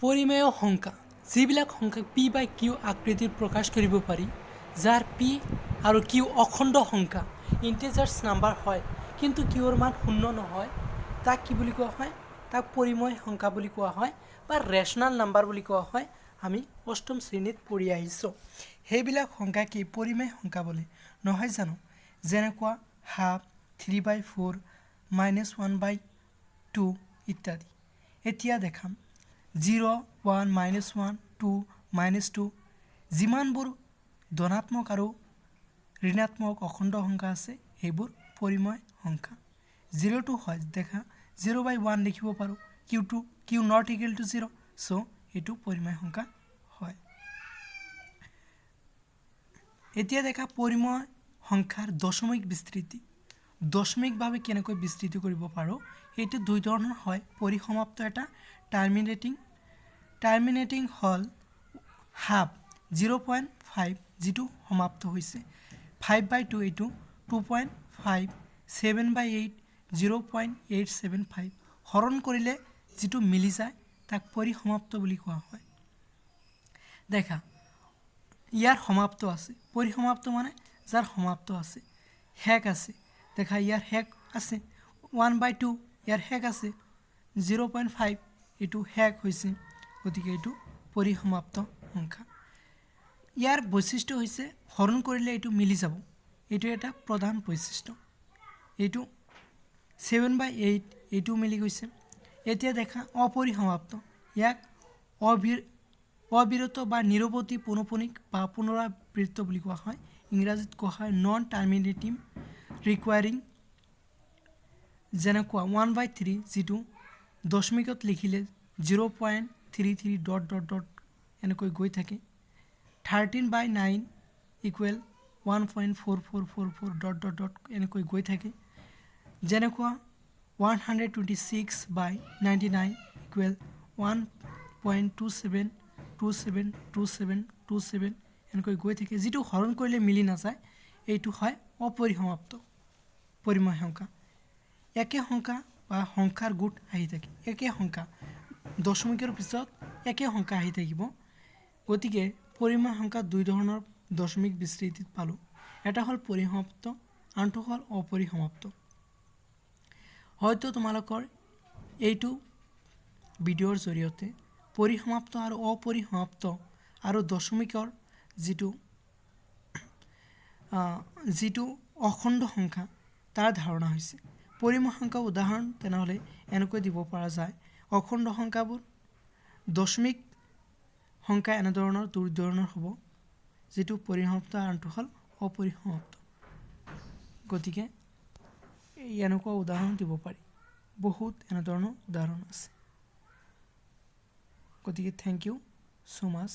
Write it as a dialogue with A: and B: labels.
A: পৰিমেয় সংখ্যা যিবিলাক সংখ্যাক পি বাই কিউ আকৃতিত প্ৰকাশ কৰিব পাৰি, যাৰ পি আৰু কিউ অখণ্ড সংখ্যা, ইণ্টিজাৰ্ছ নাম্বাৰ হয়, কিন্তু কিউৰ মান শূন্য নহয়, তাক কি বুলি কোৱা হয়? তাক পৰিমেয় সংখ্যা বুলি কোৱা হয় বা ৰেচনেল নাম্বাৰ বুলি কোৱা হয়। আমি অষ্টম শ্ৰেণীত পঢ়ি আহিছোঁ। সেইবিলাক সংখ্যা কি পৰিমেয় সংখ্যা বোলে, নহয় জানো? যেনেকুৱা half, three by four, minus one by two ইত্যাদি। এতিয়া দেখাম, zero, one, minus one, two, minus two, যিমানবোৰ ধনাত্মক আৰু ঋণাত্মক অখণ্ড সংখ্যা আছে, সেইবোৰ পৰিমেয় সংখ্যা। জিৰ'টো হয়, দেখা, জিৰ' বাই ওৱান লিখিব পাৰোঁ, কিউটো q not equal to zero, so এইটো পৰিমেয় সংখ্যা হয়। এতিয়া দেখা, পৰিমেয় সংখ্যাৰ দশমিক বিস্তৃতি। দশমিকভাৱে কেনেকৈ বিস্তৃতি কৰিব পাৰোঁ? সেইটো দুই ধৰণৰ হয়। পৰিসমাপ্ত এটা, টাৰ্মিনেটিং। টাৰ্মিনেটিং হ'ল হাফ, 0.5, যিটো সমাপ্ত হৈছে, ফাইভ বাই টু, এইটো 2.5, seven by eight, 0.875। হৰণ কৰিলে যিটো মিলি যায়, তাক পৰিসমাপ্ত বুলি কোৱা হয়। দেখা, ইয়াৰ সমাপ্ত আছে। পৰিসমাপ্ত মানে যাৰ সমাপ্ত আছে, শেষ আছে। দেখা, ইয়াৰ শেষ আছে ওৱান বাই টু, ইয়াৰ শেষ আছে 0.5, এইটো শেষ হৈছে। গতিকে এইটো পৰিসমাপ্ত সংখ্যা। ইয়াৰ বৈশিষ্ট্য হৈছে হৰণ কৰিলে এইটো মিলি যাব। এইটো এটা প্ৰধান বৈশিষ্ট্য। এইটো ছেভেন বাই এইট, এইটোও মিলি গৈছে। এতিয়া দেখা, অপৰিসমাপ্ত। ইয়াক অবিৰত বা নিৰৱধি, পৌনঃপুনিক বা পুনৰাবৃত্ত বুলি কোৱা হয়। ইংৰাজীত কোৱা হয় নন টাৰ্মিনেটিং ৰিকাৰিং। যেনেকুৱা ওৱান বাই থ্ৰী, যিটো দশমিকত লিখিলে 0.33 dot dot dot এনেকৈ গৈ থাকে। 13 by nine equal 1.4444 dot dot dot এনেকৈ গৈ থাকে। যেনেকুৱা 126 by 99 equal 1.27272727 এনেকৈ গৈ থাকে। যিটো হৰণ কৰিলে মিলি নাযায়, এইটো হয় অপৰিসমাপ্ত পৰিমেয় সংখ্যা। একে সংখ্যা বা সংখ্যাৰ গোট আহি থাকে, একে সংখ্যা, দশমিকৰ পিছত একে সংখ্যা আহি থাকিব। গতিকে পৰিমেয় সংখ্যা দুই ধৰণৰ দশমিক বিস্তৃতিত পালোঁ। এটা হ'ল পৰিসমাপ্ত, আনটো হ'ল অপৰিসমাপ্ত। হয়তো তোমালোকৰ এইটো ভিডিঅ'ৰ জৰিয়তে পৰিসমাপ্ত আৰু অপৰিসমাপ্ত আৰু দশমিকৰ যিটো অখণ্ড সংখ্যা, তাৰ ধাৰণা হৈছে। পৰিমেয় সংখ্যা উদাহৰণ তেনেহ'লে এনেকৈ দিব পৰা যায়। অখণ্ড সংখ্যাবোৰ, দশমিক সংখ্যা এনেধৰণৰ দুই ধৰণৰ হ'ব, যিটো পৰিসমাপ্ত, আনটো হ'ল অপৰিসমাপ্ত। গতিকে এনেকুৱা উদাহৰণ দিব পাৰি, বহুত এনেধৰণৰ উদাহৰণ আছে। গতিকে thank you so much.